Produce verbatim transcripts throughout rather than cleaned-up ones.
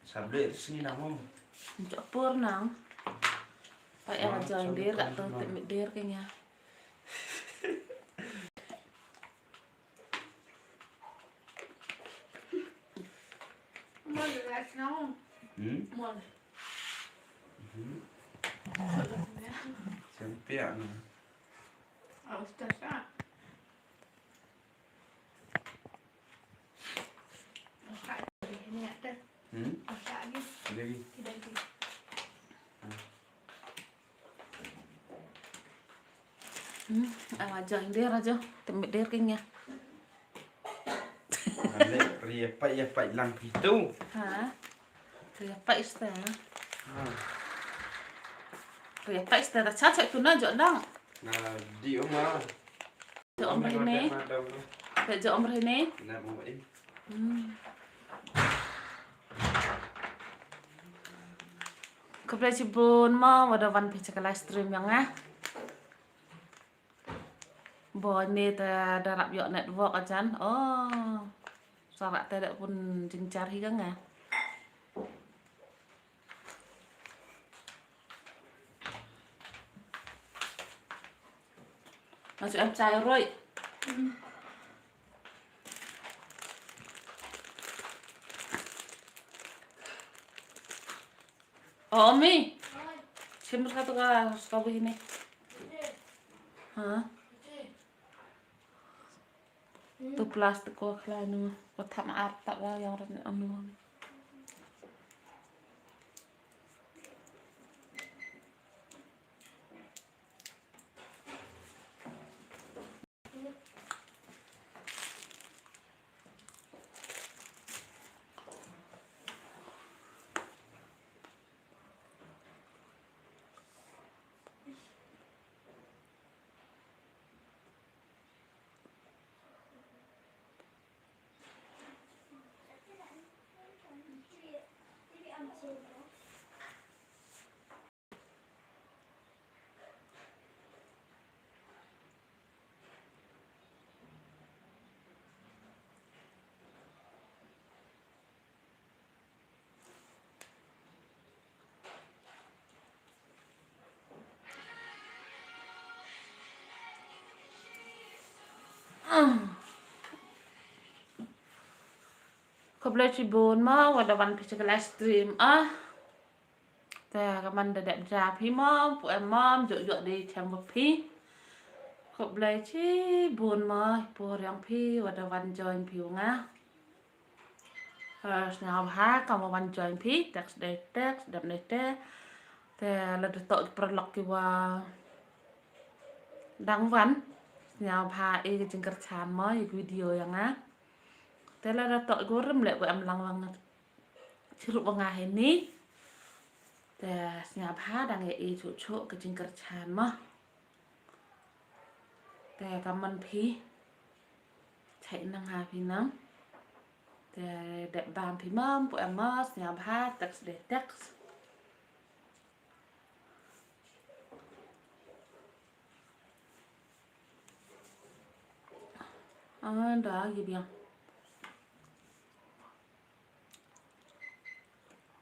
Sableh sini nang mo. Jok pur nang. Pa ïa jong dir ka tu tip mit dir ke nya. Mon gas nang. Hmm? Mon. Hmm. Siang piak nang. Aus tas ah. Hmm? Lagi. Hmm, awa jong dir aja. Temit dir kenya. Ane, ria pai ya pai lang pitu. Ha? Ria pai ista. Ha. Ria pai ista da cha cha tu na jo dang. Na di oma. Jo om rene. Te jo om rene. Na mo eh. Hmm. Khublei shibun mo, wa da wan phi sha ka live stream ïa nga. Boi ne te da rap ïoh network ajan. Oh. Sa rah te da pun jingjar hi ka nga. Nga shu em chai ruh. Oh, Omi. Shim ka tu ka strawberry ne. Ha? Tu plastik ko khlai nu. Ko tham ar tak la yang ran anu. Khublei shibun mo, wa da wan phi sha ka live stream ah. Te ka man da dep ja phi mo, pu em mo, jok jok di chem wa phi. Khublei shibun mo, pu riang phi, wa da wan join phi u nga. Eh, sngewbha, ka mo wan join phi, text dei text, dep dei te. Te la da toh ki paralok ki wa dang wan. Sngewbha, eh, ka jingkyrchan mo, eh, video ïa nga. Te la da toh ki wa rem leh ko em lang lang. Chirup wa nga hini. Te sngewbha dang ïa i chuh chuh ka jingkyrchan mo. Te ka mon phi. Chai nang ha phi nang. Te dep bam phi mom, pu em mo, sngewbha, text de text. Ah, da, ye biang.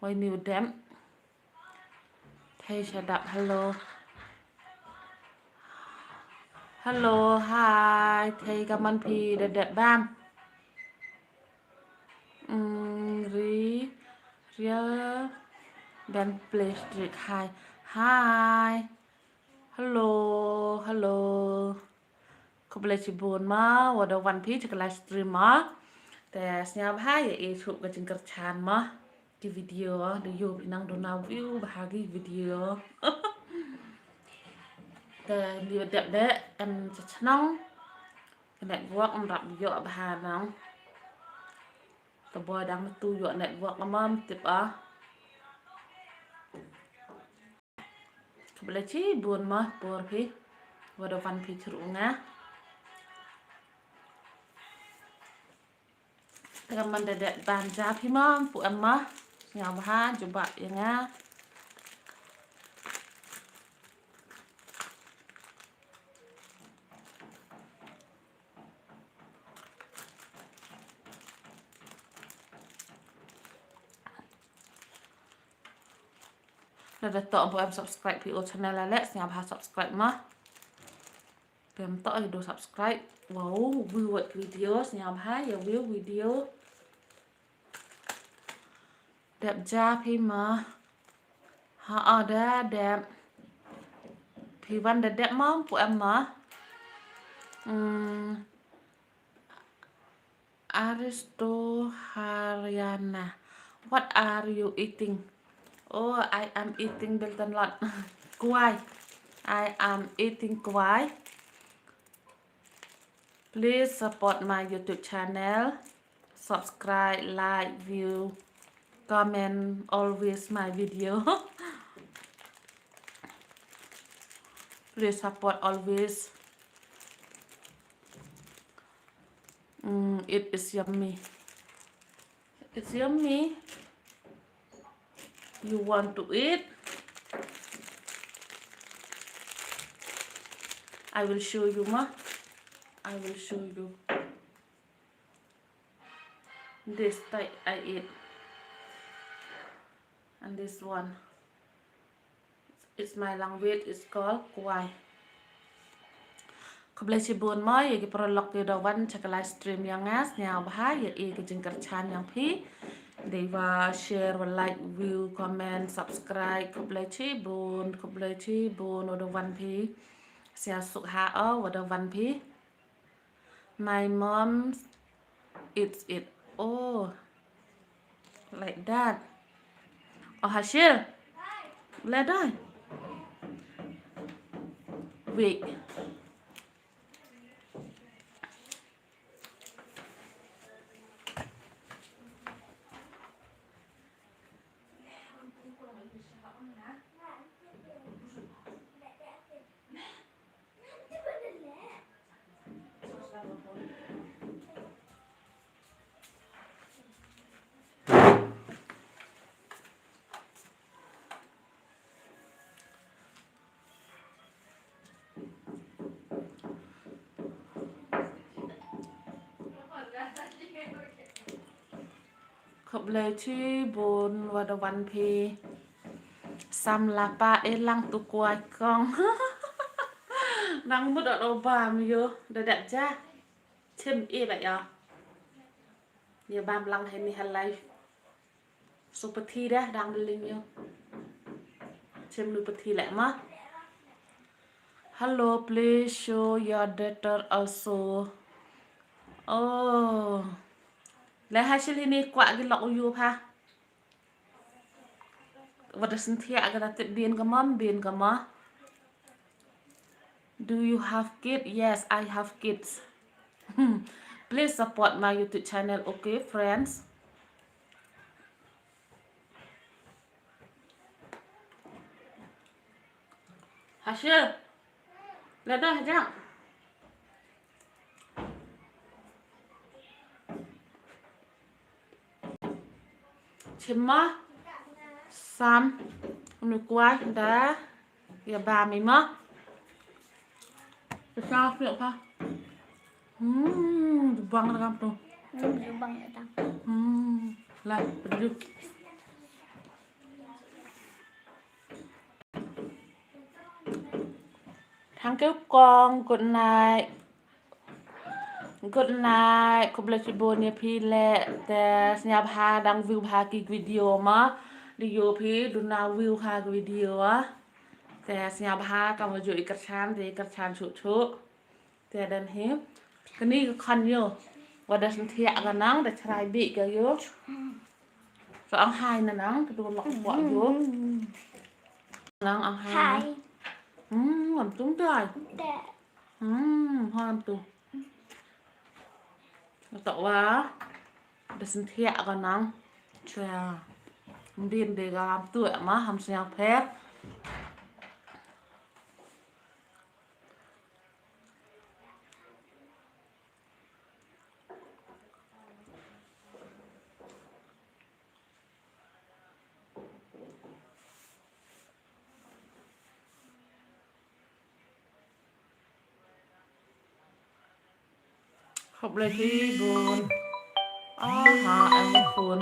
Wai miu dem. Thei shadap, hello. Hello, hi. Thei ka mon phi da dep bam. Mm, ri, ria, ben please trick, hi. Hi. Hello, hello. Khublei shibun mo, wa da wan phi sha ka live stream mo. Te sngewbha ïa i chuh ka jingkyrchan mo. Ki video, da ïoh phi nang duna view bha ki video. Te ni dep de, em cha chnong. Ka network em rap ïoh bha nang. Te boi dang tu ïoh network mo, em tip ah. Khublei shibun mo, por phi. Wa da wan phi chuh u nga. Te ka man da dep ban ja phi mo, pu em mo. Sngewbha, jubab ïa nga. Te da toh ba em subscribe phi u channel la leh, sngewbha subscribe ma. Te em toh ïa u subscribe. Wow, view wat video, sngewbha ïa view video. Dep ja phi ma. Ha, ah, da dep. Phi wan da dep ma, pu em ma. Hmm. Aristo Haryana. What are you eating? Oh, I am eating Belton Lot. Kwai. I am eating kwai. Please support my YouTube channel. Subscribe, like, view, comment, always my video. Please support always. Mm, it is yummy. It's yummy. You want to eat? I will show you, ma. I will show you. This type I eat. And this one. It's my language, it's called kwai. Khublei shibun mo ïa ki paralok ki da wan sha ka live stream ïa nga, sngewbha ïa i ka jingkyrchan ïa phi. Dei wa share, wa like, view, comment, subscribe. Khublei shibun, khublei shibun wa da wan phi. Sngewsuk ha o wa da wan phi. My mom eats it. Oh, like that. Oh, Hashil. Let on. Wait. Khublei shibun wa da wan phi. Sam la pa e lang tu kwai kong. Nang mut da bam ïo da dep ja. Chim i ba ïa. Ïa bam lang hini halai. Su pathi dah dang deling ïa. Chim nu pathi leh ma. Hello, please show your daughter also. Oh. Leh Hashil hini kwah ki lok u yu pha. Wa da synthiah ka da tip bien ka mom, bien ka ma. Do you have kid? Yes, I have kids. Please support my YouTube channel, okay, friends? Hashil. Lada hajak. Chim ma. Sam. Unu kwai da. Ïa bam i ma. Sa sio pa. Hmm, jubang da kam tu. Hmm, jubang da kam. Hmm, lah, perlu. Thank you kong. Good night. Good night. Khublei shibun ïa phi leh. Te sngewbha dang view bha ki video ma. Dei ïa phi duna view ha ki video ah. Te sngewbha kam wa ju i kyrchan, te i kyrchan shuh shuh. Te dan hi. Kani ka khon ïa. Wa da synthiah ka nang, da chrai bih ka ïa. So ang hai na nang, ka tu lok bok ïa. Nang ang hai. Hai. Hmm, ngam tung dai. Te. Hmm, ha ngam tung. Tok wa. Da synthiah ka nang. Cha. Ndin de ka ngam tu ma, ham sñiang pher. Khublei shibun. Aha, em khun.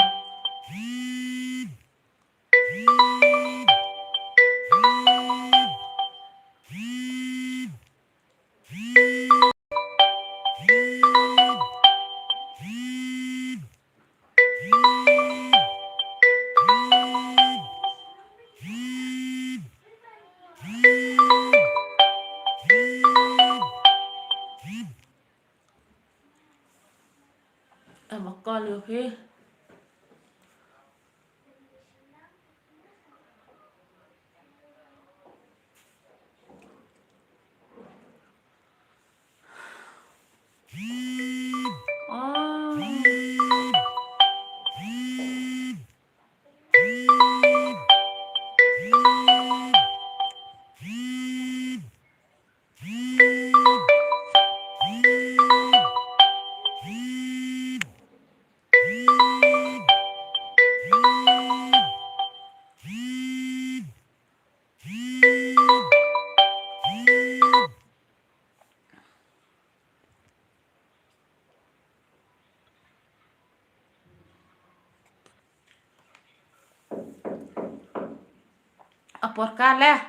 A por ka leh.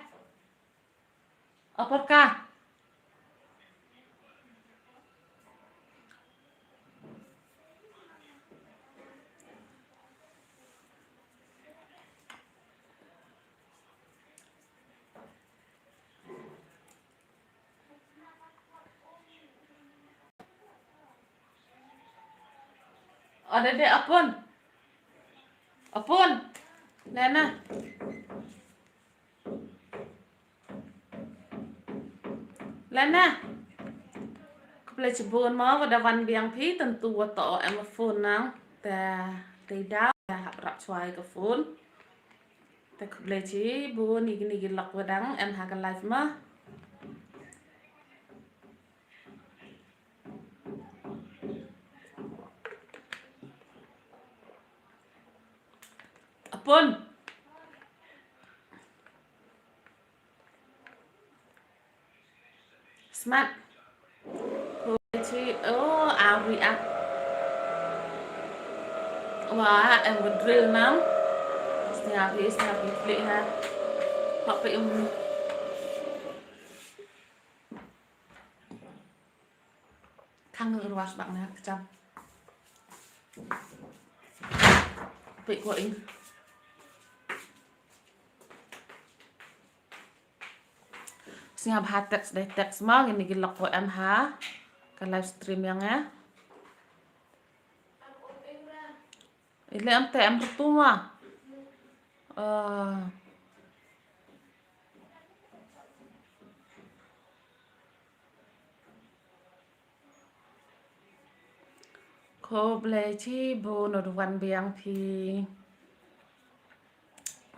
A por ka. Ada deh, Apun. Apun. Lena. Lena. Khublei chibun mo, wat da wan biang phi, tang tu wat to em phone nang. Te, te da, hap rap chwai ka phone. Te khublei chibun, ni ni ki lok wa dang em ha ka live ma. Apun. Smat. Khublei chi, oh, awi ah. Wa, em wa drill nam. Sngap hi, sngap hi, klik ha. Hop pe um. Khang ruas bak na kcham. Pe ko ing. Sngap ha text dei text ma, ngin igi lok ko em ha. Ka live stream yang eh. Ile em te em tu ma. Eh. Khublei chibun u da wan biang phi.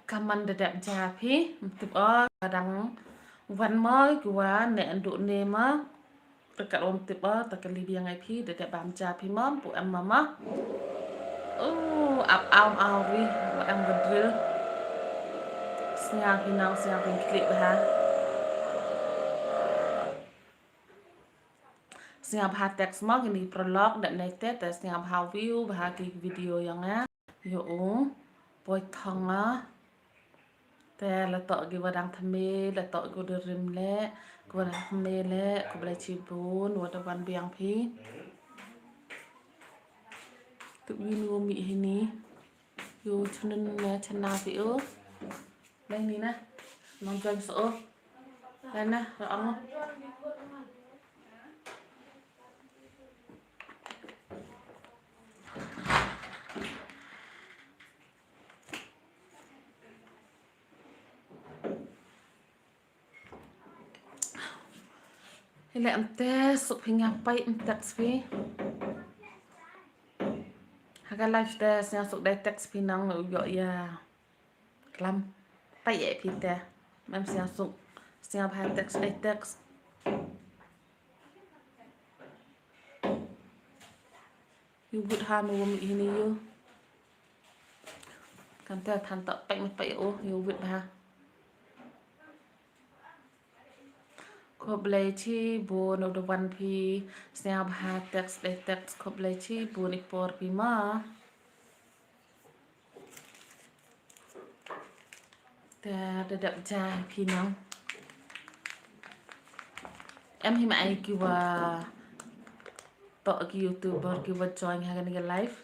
Kaman da dep ja phi, ym tip o, ka dang wan mo, ki wa ne ndu ne ma. Ka kat ym tip o, ta ka li biang ai phi, da dep bam ja phi ma, pu em ma ma. Oh, ap am awi, wa em wa drill. Sngap hi nang, sngap hi klik bha. Sngap ha text ma, kini prolog, dep nei te, te sngap ha view, bha ki video yang eh. Yo u, poi thong ah. Te la toh ki wa dang thymme, la toh ki wa da rim leh, ki wa dang thymme leh, khublei chibun, wa da wan biang phi. Tup yin u mih hi ni. Yo chunun na chana phi u. Lai ni na. Nong join so u. Lai na, ra ong. Ile em te suk phi nga pai em text phi. Ha ka live te sngap suk dei text phi nang u yo ya. Klam. Pai e phi te. Mem sngap suk. Sngap ha text dei text. Yu wut ha no wom hi ni yu. Kan te than ta pek me pek o, yu wut ha. Khublei chibun u da wan phi, sngap ha text dei text, khublei chibun i por phi ma. Te da dep ja phi nang. Em hi ma ai ki wa toh ki YouTuber ki wa join ha kani ka live.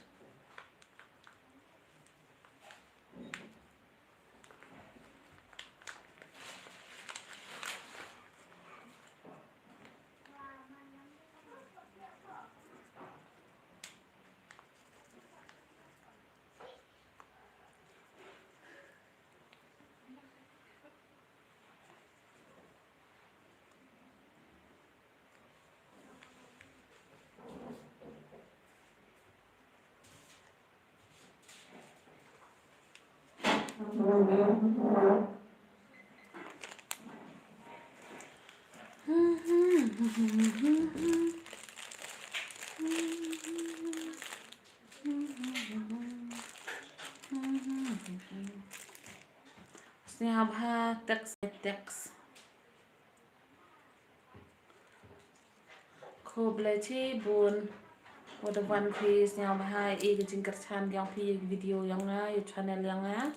Sngap ha text, text. Khublei chibun. Wat da wan phi, sngap ha i ka jingkyrchan yong phi, video yong nga, i channel yong nga.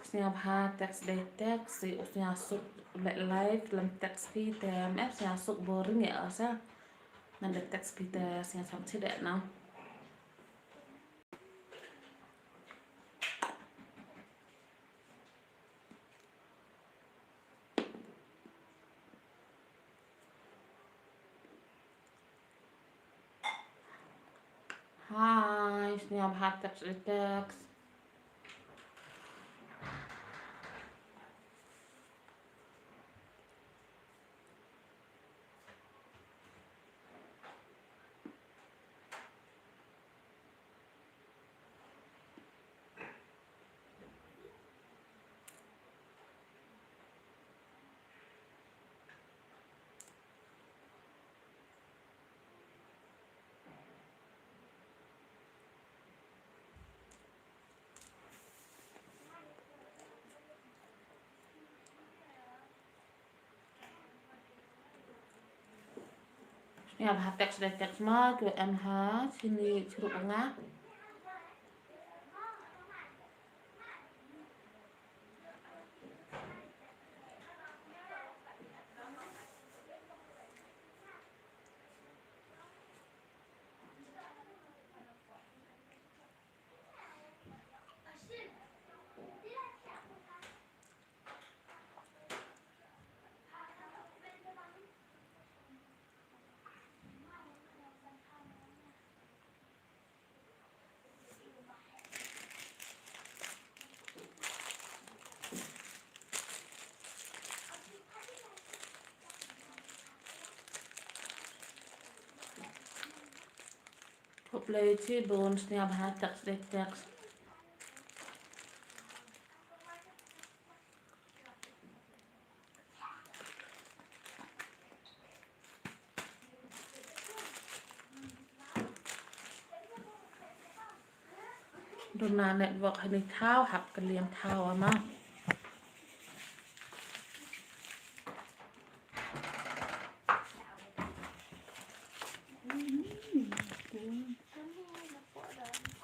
Sngewbha text dei text, si u sngewsuk leh live lem text phi te, em sngewsuk boring ïa u sa. Ngan dei text phi te sngewsuk chi dei nang. Hi, sngewbha text dei text. Sngewbha text dei text ma, kiwa em ha shini chirup nga. Khublei shibun, sngewbha text dei text. Duna network hani thaw, hap ka liam thaw ama.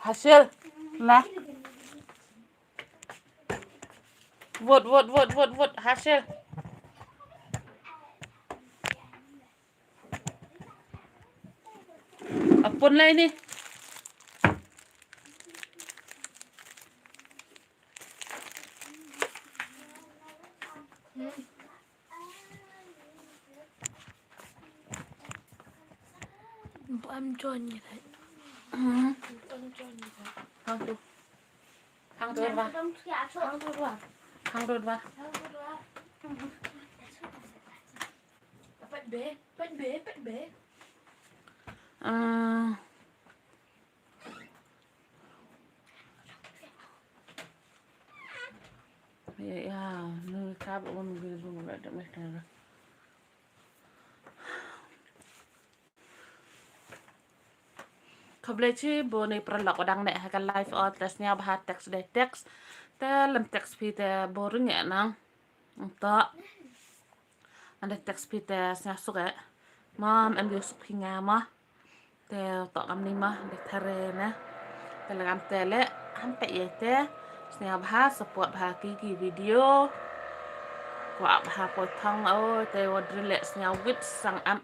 Hasil lah. Vote, vote, vote, vote, vote. Hasil. Apun lah ini. Em join ni thai. Hmm. Em join ni thai. Hang tu. Hang tu ba. Hang tu ba. Hang tu ba. Pat be, pat be, pat be. Ah. Ya, ya, nu ka ba un gil bu ba da mes na. Khublei shibun ïa i paralok ba dang neh ha ka live, o te sngewbha text dei text. Te lem text phi te boring eh nang. Nto. Ande text phi te sngewsuk eh. Mom, em ju suk phi nga ma. Te to kamni ma, de thare ne. Te lagam te le, ham peit ïa te. Sngewbha support bha ki ki video. Kwah bha poi thong o, te wa drill le sngewwit sang am.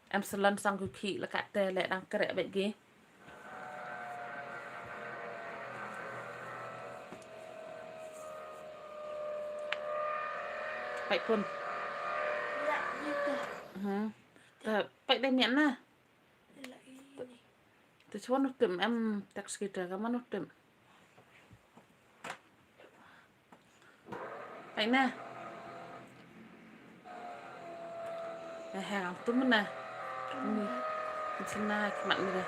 Em salon sang ku ki la kat te le dang kreh beit ki. Peit pun. Hmm. Te peit dei mian na. Te chwa nu tim em text kita ka manu tim. Ai na. Eh, hang tu mana. Ni. Sina khmat ni.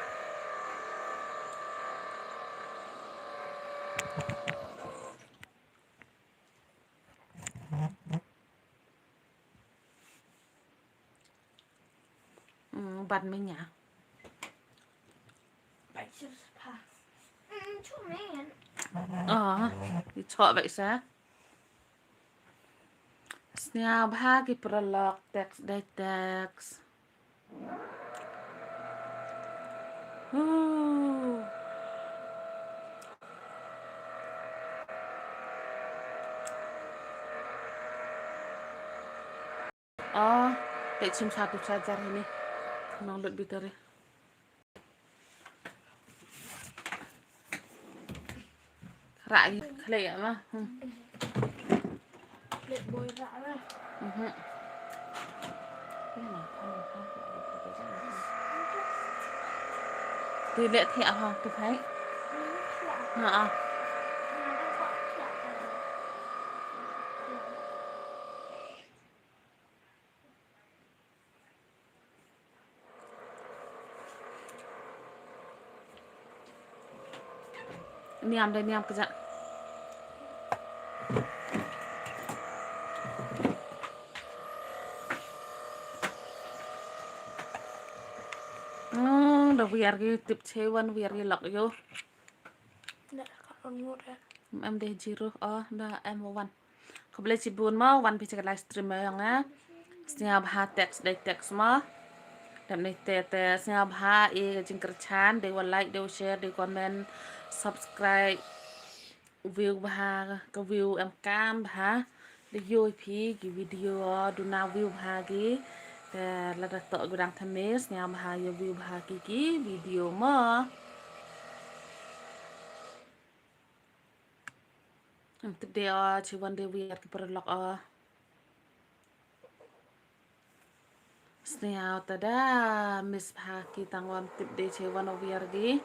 Hmm, ban menya. Bai sir spa. Hmm, chu men. Oh, i chok bai sa. Sngewbha ki paralok text dei text. Ooh. Oh, te chim satu charger ini. Nang lut battery. Khra ïa, khlei ïa ma. Hmm. Leh boi rah lah. Mhm. Te leh thiah ha tu phai. Ha ah. Niam dei niam kjat. Hmm, da wiar ki tip che wan wiar ki lok yo. Da ka on ngut eh. Em dei zero, oh, da em wan. Khublei shibun mo, wan phi sha ka live stream mo ïa nga. Sngewbha text dei text mo. Dep ne te te sngewbha ïa ka jingkyrchan, dei wa like, dei wa share, dei comment, subscribe, view bha, ka view em kam bha. Dei ïoh phi ki video, duna view bha ki. Te lada toh gu dang thymme, sngewbha ïa view bha ki ki video mo. Em tip de o, chi wan de wiar ki paralok o. Sniaw tada, miss bha ki tang wam tip de chi wan o wiar ki.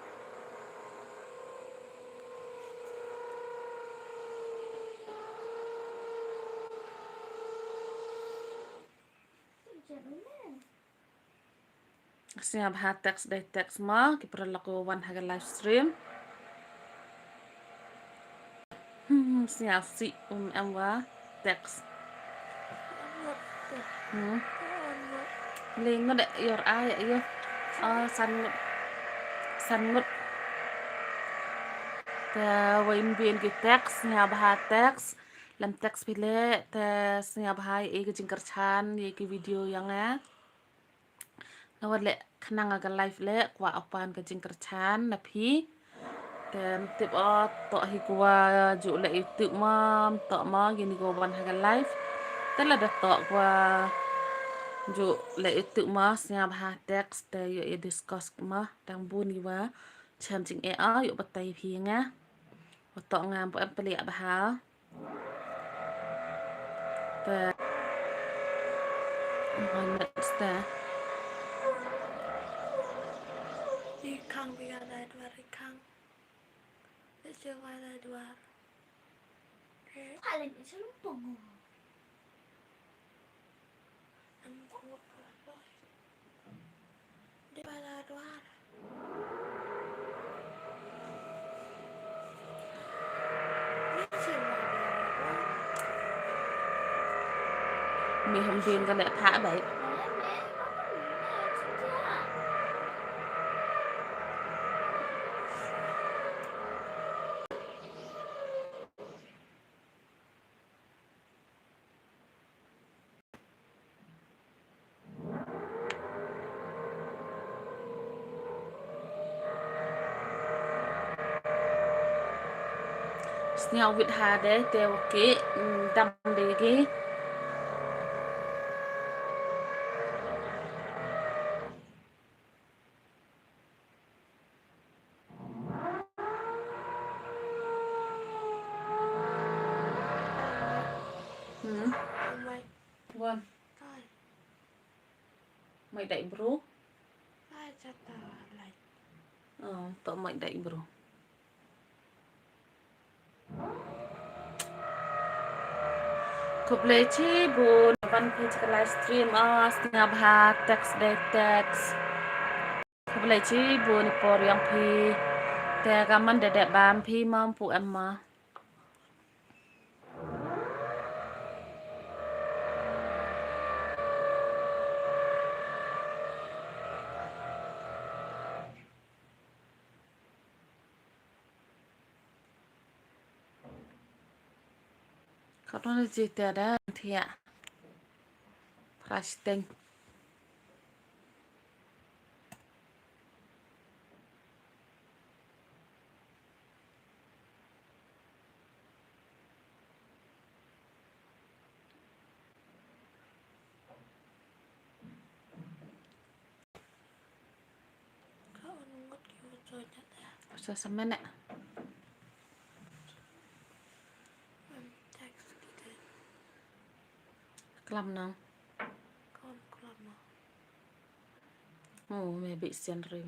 Sngewbha text dei text mo, ki paralok wan ha ka live stream. Hmm, sngewsih um em wa text. Hmm. Leng ngut de yor ai yor. Oh, san ngut. San ngut. Te wa in bien ki text, sngewbha text. Lem text phi le, te sngewbha ïa ka jingkyrchan ïa ki video ïa nga. Na wat leh khnang ka live leh kwah u pan ka jingkyrchan na phi. Te tip o toh hi kwah ju leh ïa u tip mo, toh mo kini ko wan ha ka live. Te lada toh kwah ju leh ïa u tip mo, sngewbha text te ïoh ïa discuss mo, dang bun ïa wa chem jingeh o, ïoh batai phi nga. Wa toh ngam po em peliah bha. Te. Hoi met ste. I khang bi ga dai dwar i khang. Te che wa dai dwar. Te. Paling i chelum pongo. Me hum bien ka leh thah bai. Sniaw wit ha de te wa ki, mm, dam de ki. Hmm. Wan. Mai dai bro. Oh, to mai dai bro. Khublei chibun, wan phi cha ka live stream, ah, sngewbha text dei text. Khublei chibun i por ïong phi. Te ka man dei dei bam phi mam pu em ma. Khat wan ji te da thiah. Prasteng. Sa sa mene. Klam nang. Oh, maybe sian ri.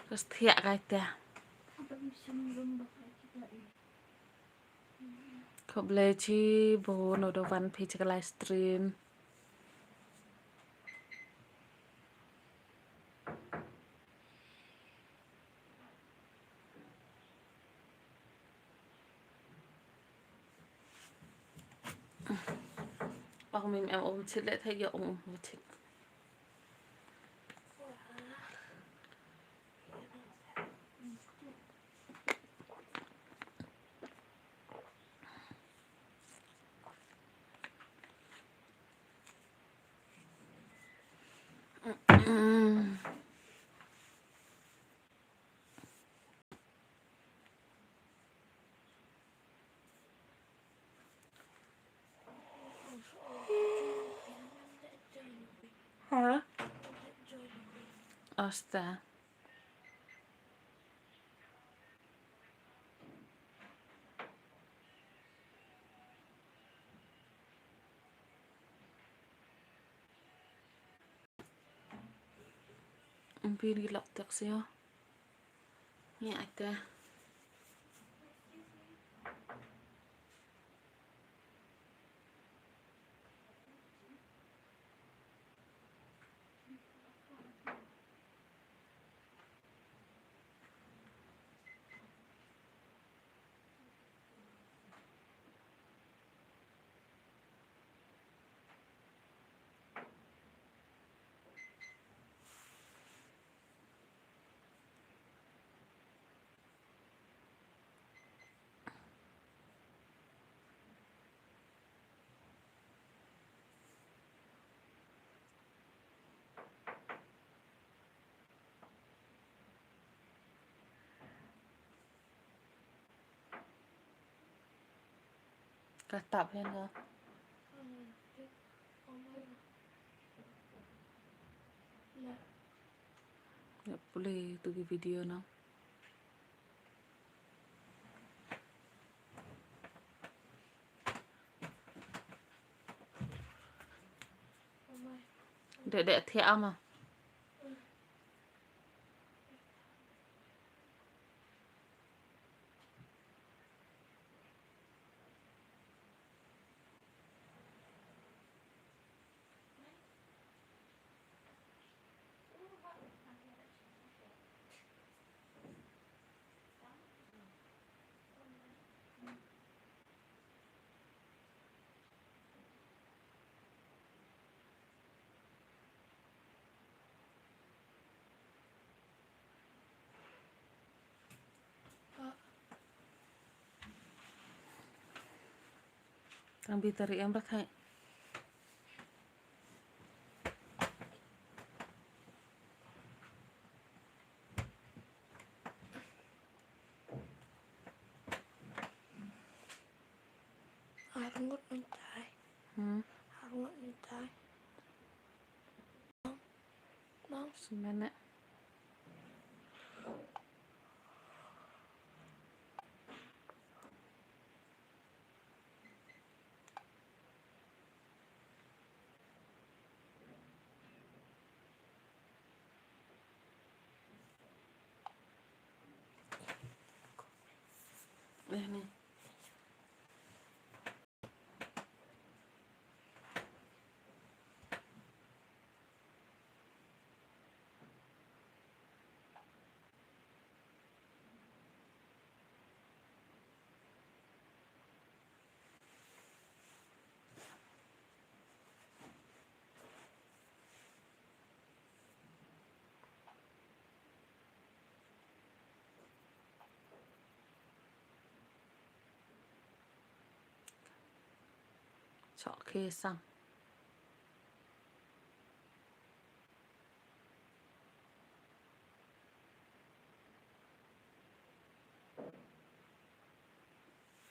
Ka thiah kai te. Khublei shibun uda wan phi sha ka live stream. Ong mim em um chit le thei yo ong um chit. Hả? Asta. Ym pyn ki lok tiak sio. Ngi ai te. Ka tap yan ka. Ya pule tu ki video na. Dek dek thiah ama. Tang bi tari em rak hai. Arngut mentai. Hmm. Arngut mentai. Nang. Semene. Eh, ni. Chok ke sang.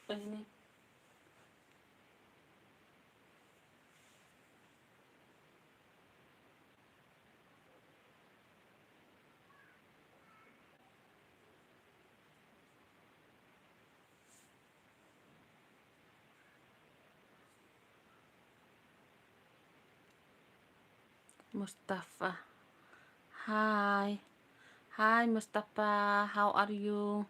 Ini. Mustafa. Hi. Hi, Mustafa. How are you?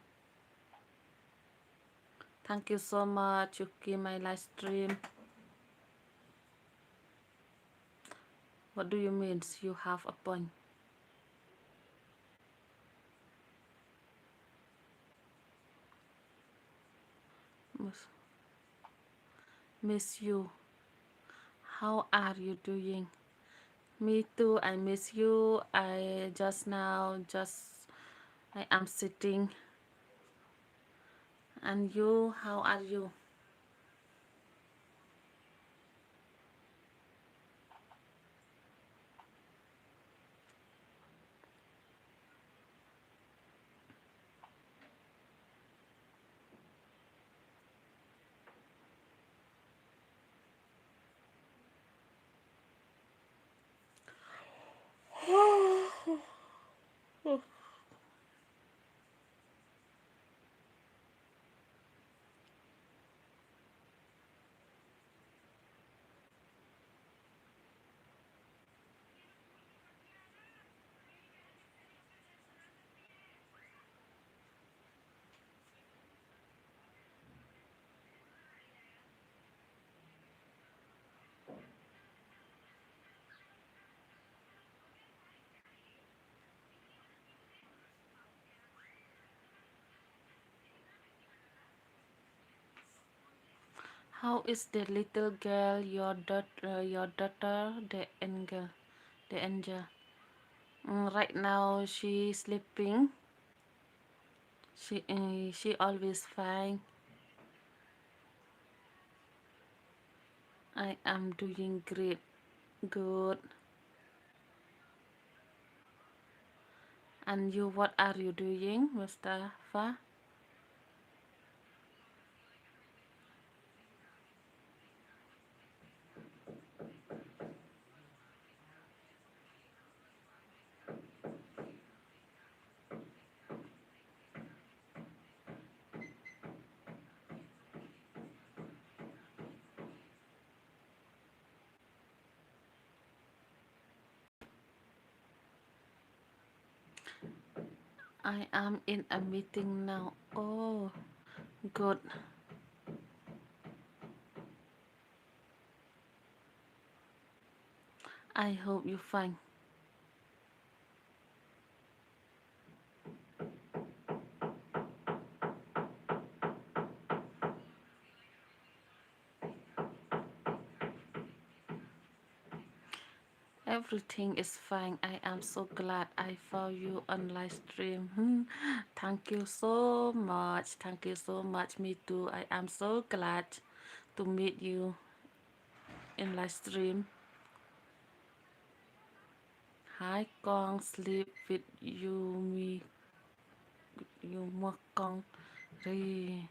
Thank you so much. You came my live stream. What do you mean? You have a point. Miss, miss you. How are you doing? Me too, I miss you. I just now, just I am sitting. And you, how are you? How is the little girl, your daugh-, uh, your daughter, the angel, the angel? Mm, right now she sleeping. She, uh, she always fine. I am doing great. Good. And you, what are you doing, Mustafa? I am in a meeting now. Oh, good. I hope you fine. Everything is fine. I am so glad I found you on live stream. Hmm. Thank you so much. Thank you so much. Me too. I am so glad to meet you in live stream. Hi Kong, sleep with you, me, you mo Kong. Ri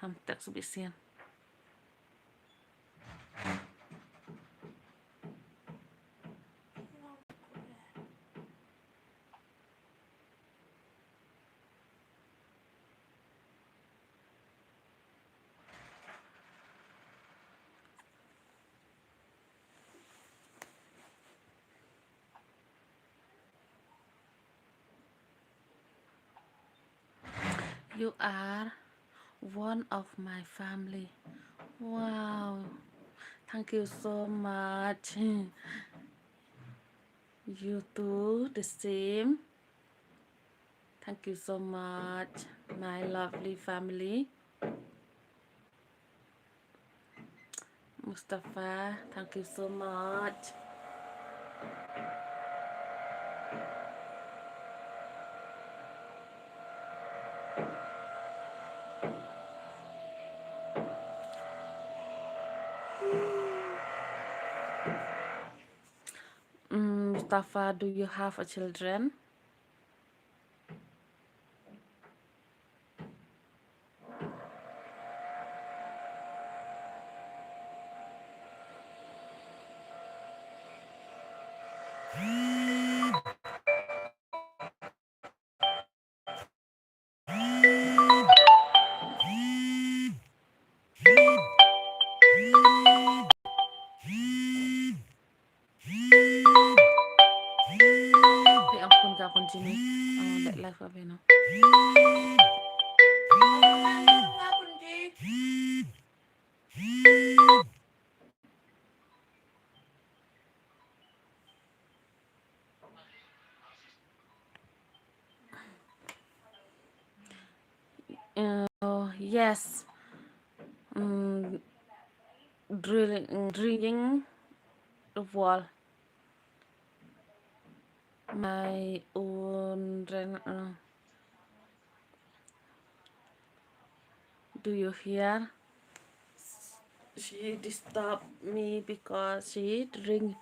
ham tak subit sian. You are one of my family. Wow. Thank you so much. You too, the same. Thank you so much, my lovely family. Mustafa, thank you so much. Mm, Mustafa, do you have a children? Jimmy. Oh, let life away now. Uh, yes. Mm, drilling, drilling the wall. My own ren-, uh, do you hear? She disturbed me because she drink,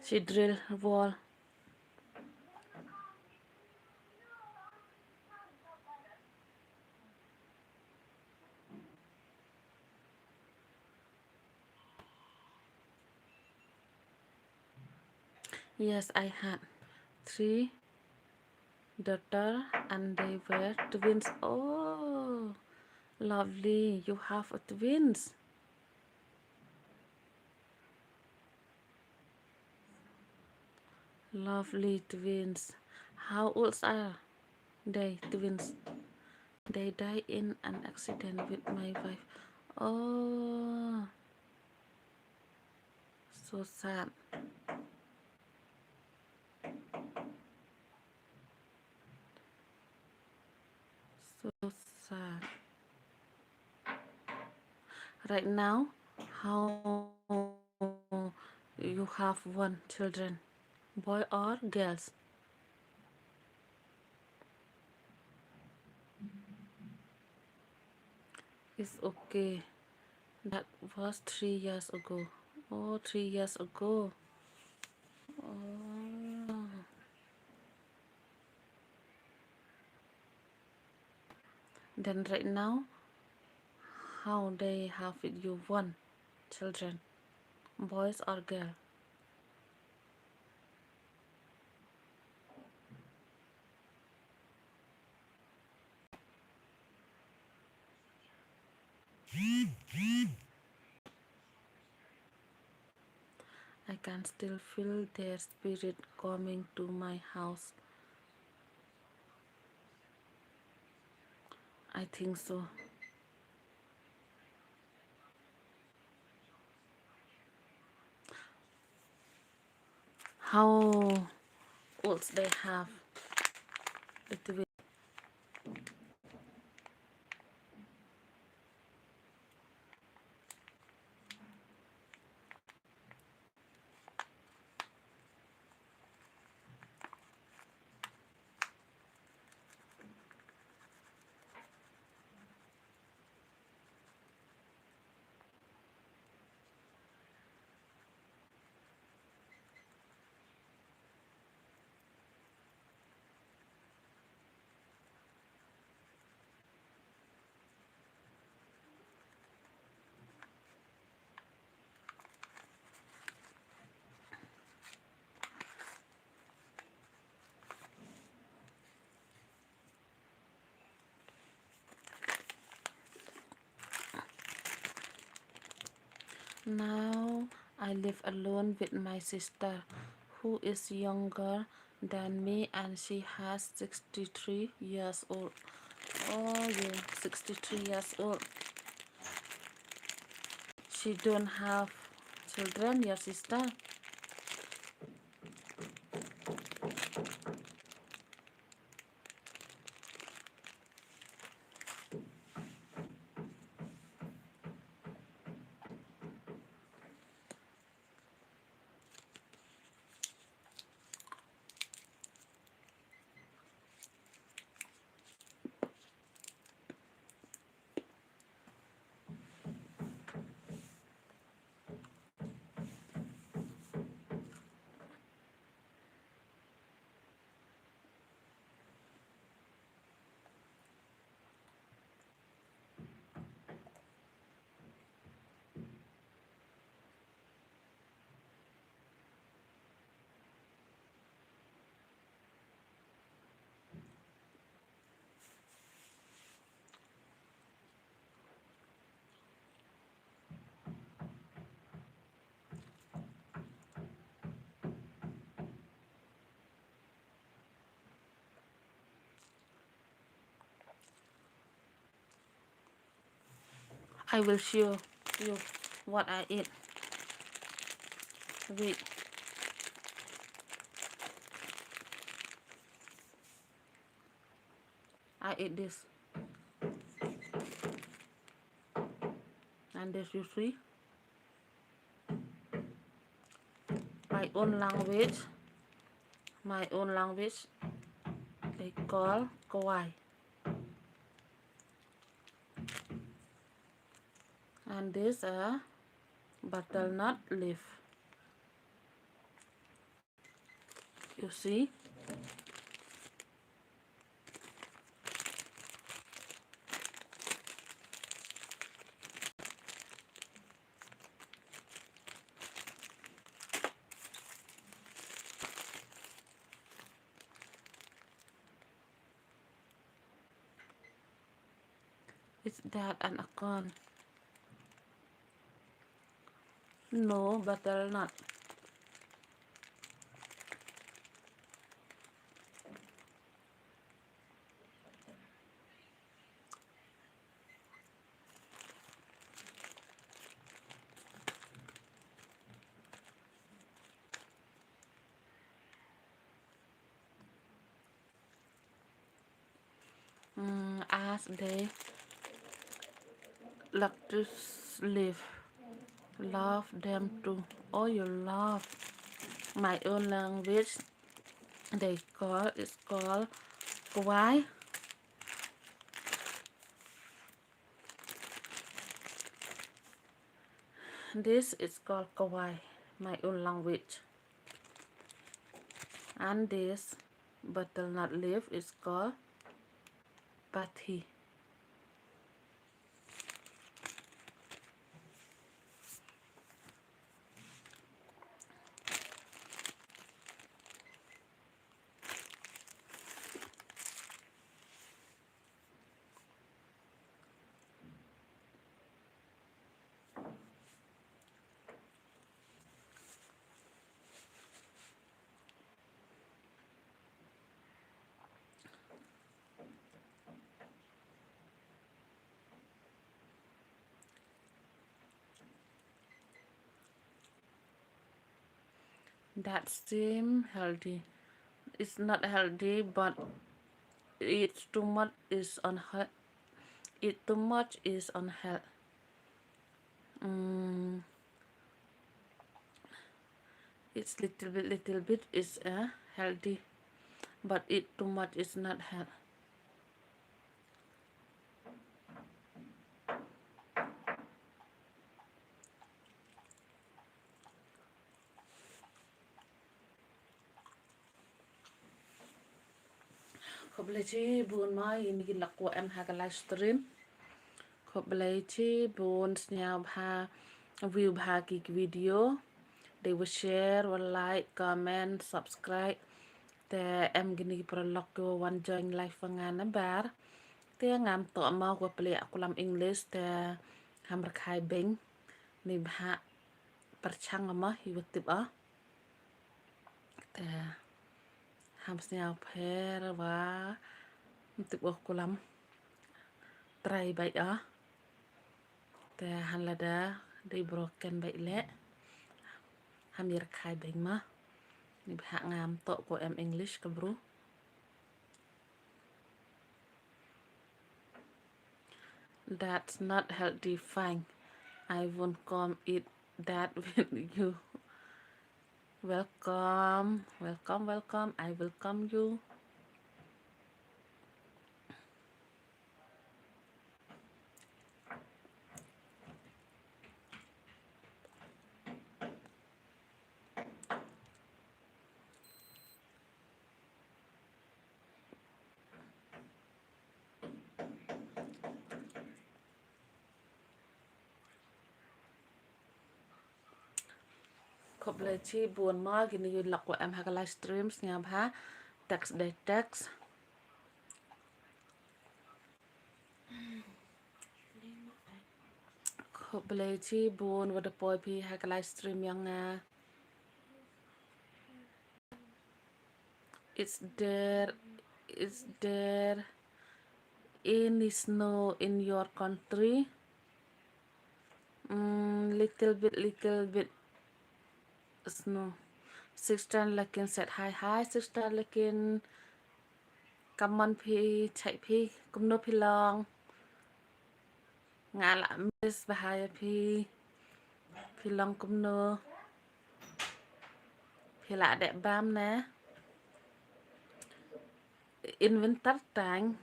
she drill wall. Yes, I had three daughter and they were twins. Oh, lovely. You have a twins. Lovely twins. How old are they, twins? They die in an accident with my wife. Oh, so sad. So sad. Right now, how you have one children, boy or girls? It's okay. That was three years ago. Oh, three years ago. Oh. Then right now, how they have with you one children, boys or girl? I can still feel their spirit coming to my house. I think so. How old they have? Little bit. Now I live alone with my sister, who is younger than me, and she has sixty-three years old. Oh, you sixty-three years old. She don't have children, your sister? I will show you what I eat. Wait. I eat this. And this, you see, my own language, my own language, they call kwai. And this, uh, butternut leaf. You see? Is that an acorn? No, butternut. Mm, as they love to live, love them too. Oh, you love. My own language, they call, it's called kwai. This is called kwai, my own language. And this butternut leaf is called pathi. That seem healthy. It's not healthy, but eat too much is unhealth. Eat too much is unhealth. Mm. It's little bit, little bit is, uh, healthy, but eat too much is not health. Khublei shibun ma ïa kine ki lok wa em ha ka live stream. Khublei shibun, sngewbha view bha ki video. Dei wa share, wa like, comment, subscribe. Te em kine ki paralok ki wa wan join live wa nga na bar. Te ngam toh ma wa plie ha kulam English te ham rakhai beng. Ni bha pyrshang ma hi wa tip ah. Te ham sngewpher wa tip wa kulam. Try bha ah. Te han lada dei broken bha leh. Ham ïa rakhai beng ma. Ni bha ngam toh ko em English ka bru. That's not healthy, fine. I won't come eat that with you. Welcome, welcome, welcome. I welcome you. Khublei shibun ma kine ki lok wa em ha ka live stream, sngewbha text dei text. Khublei shibun wa da poi phi ha ka live stream ïa nga. Is there, is there any snow in your country? Mm, little bit, little bit snow. Sister Lakin said hi. Hi, Sister Lakin. Come on, phi, check phi. Kumno phi long? Nga la miss bha ïa phi. Phi long kumno? Phi la dep bam ne? In winter time,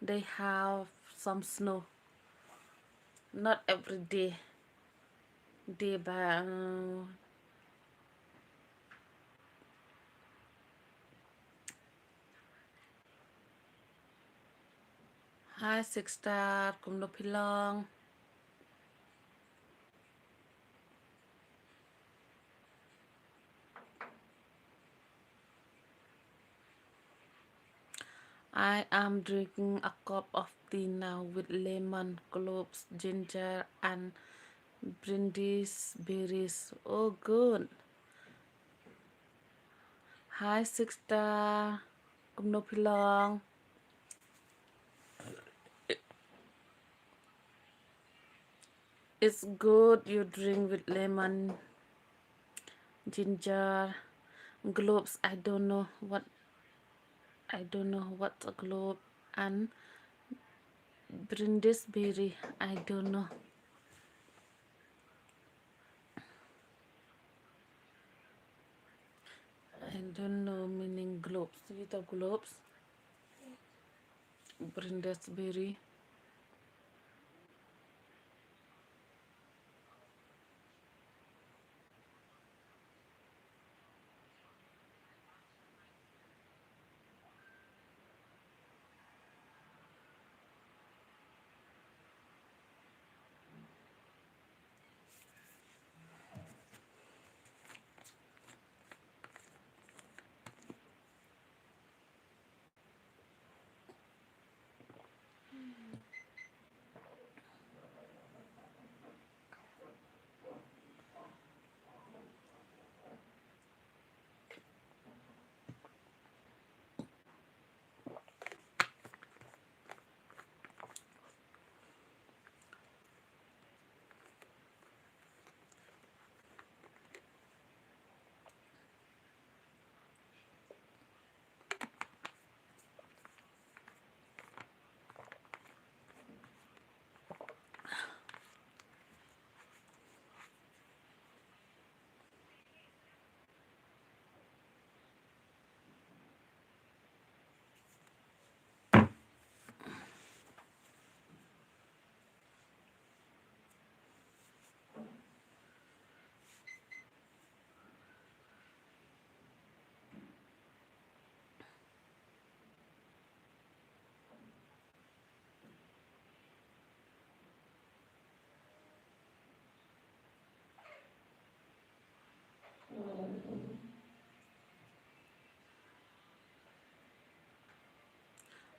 they have some snow. Not every day. Day ba, uh, Hi, Six Star, kumno phi long? I am drinking a cup of tea now with lemon, cloves, ginger, and brindis berries. Oh, good. Hi, Six Star. Kumno phi long? It's good you drink with lemon, ginger, cloves. I don't know what, I don't know what a clove and brindis berry. I don't know. I don't know meaning cloves. Ito cloves. Brindis berry.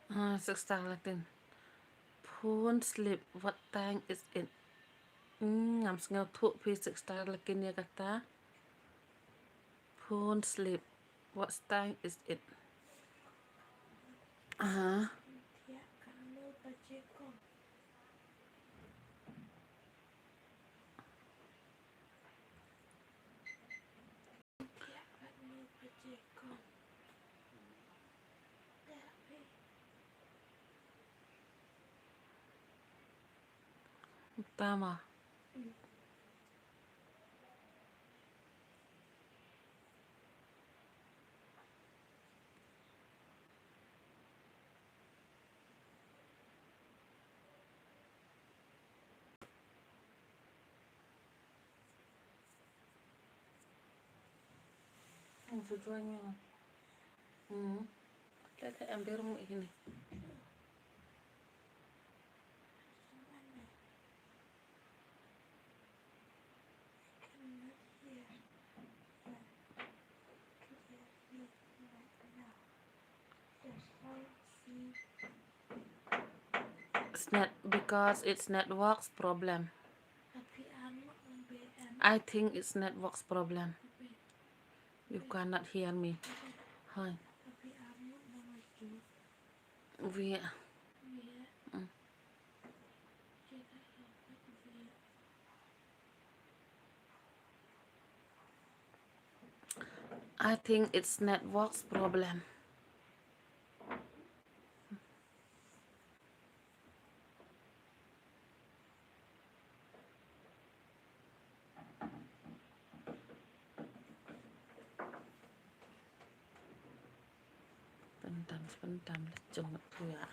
Ah, Six Star Lakin. Phone slip, what time is it? Hmm, ngam sngewthuh phi Six Star Lakin ïa kata. Phone slip, what time is it? Ah. Tama. Ang sa juan niya. Hmm. Kaya kaya ang berong ini. It's not because it's network's problem. I think it's network's problem. You cannot hear me. Hi. We. Mm. I think it's network's problem. Pyntam, pyntam la jong tu ya.